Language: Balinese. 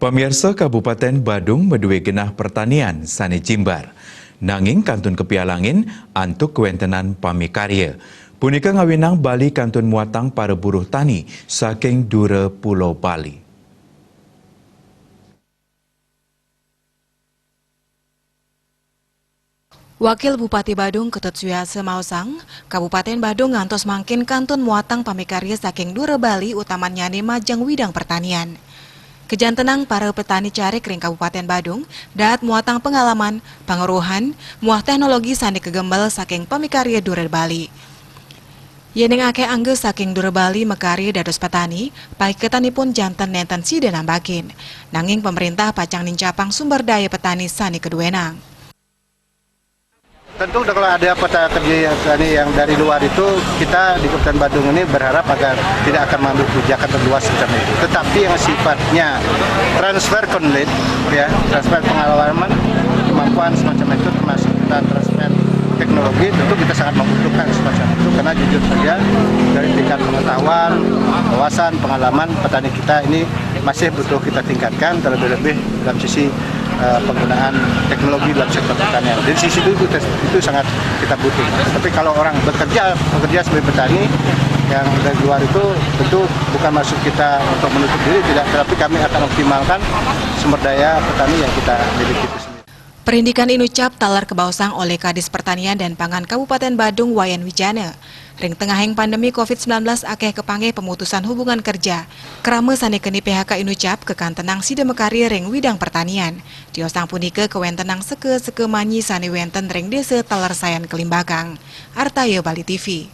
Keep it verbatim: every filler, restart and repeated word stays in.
Pamirsa, Kabupaten Badung madué genah pertanian sané jimbar. Nanging kantun kapialangin antuk kawéntenan pamikarya. Punika ngawinang Bali kantun muatang para buruh tani saking dura Pulo Bali. Wakil Bupati Badung Ketut Suyasa maosang, Kabupaten Badung ngantos mangkin kantun muatang pamikarya saking dura Bali, utamannyané majeng widang pertanian. Kajantenang para petani carik ring Kabupaten Badung dahat muatang pangalaman, pangerohan, muah téknologi sané kagembel saking pamikarya dura Bali. Yéning akéh angga saking dura Bali makarya dados petani, paiketanipun janten nénten sida nambakin. Nanging pamréntah pacang nincapang sumber daya petani sané kaduénang. Tentu kalau ada petani yang dari luar itu, kita di Kabupaten Badung ini berharap agar tidak akan mengambil kebijakan terluas semacam itu. Tetapi yang sifatnya transfer knowledge, ya, transfer pengalaman, kemampuan semacam itu, termasuk kita transfer teknologi, tentu kita sangat membutuhkan semacam itu, karena jujur saja dari tingkat pengetahuan, wawasan, pengalaman petani kita ini masih butuh kita tingkatkan, terlebih-lebih dalam sisi eh, penggunaan teknologi dalam sektor pertanian. Dari sisi itu, itu, itu sangat kita butuh. Tapi kalau orang bekerja, bekerja sebagai petani yang dari luar itu, tentu bukan maksud kita untuk menutup diri, tidak. Tetapi kami akan optimalkan sumber daya petani yang kita miliki itu sendiri. Perindikan inucap taler kabaosang olih Kadis Pertanian dan Pangan Kabupaten Badung Wayan Wijana. Ring tengahing pandemi covid sembilan belas akéh kapanggih pemutusan hubungan kerja. Krama sané keni P H K inucap kakantenang sida makarya ring widang pertanian. Tiosang punika kawéntenang seka-seka manyi sané wénten ring Désa taler sayan kalimbakang. Artaya Bali T V.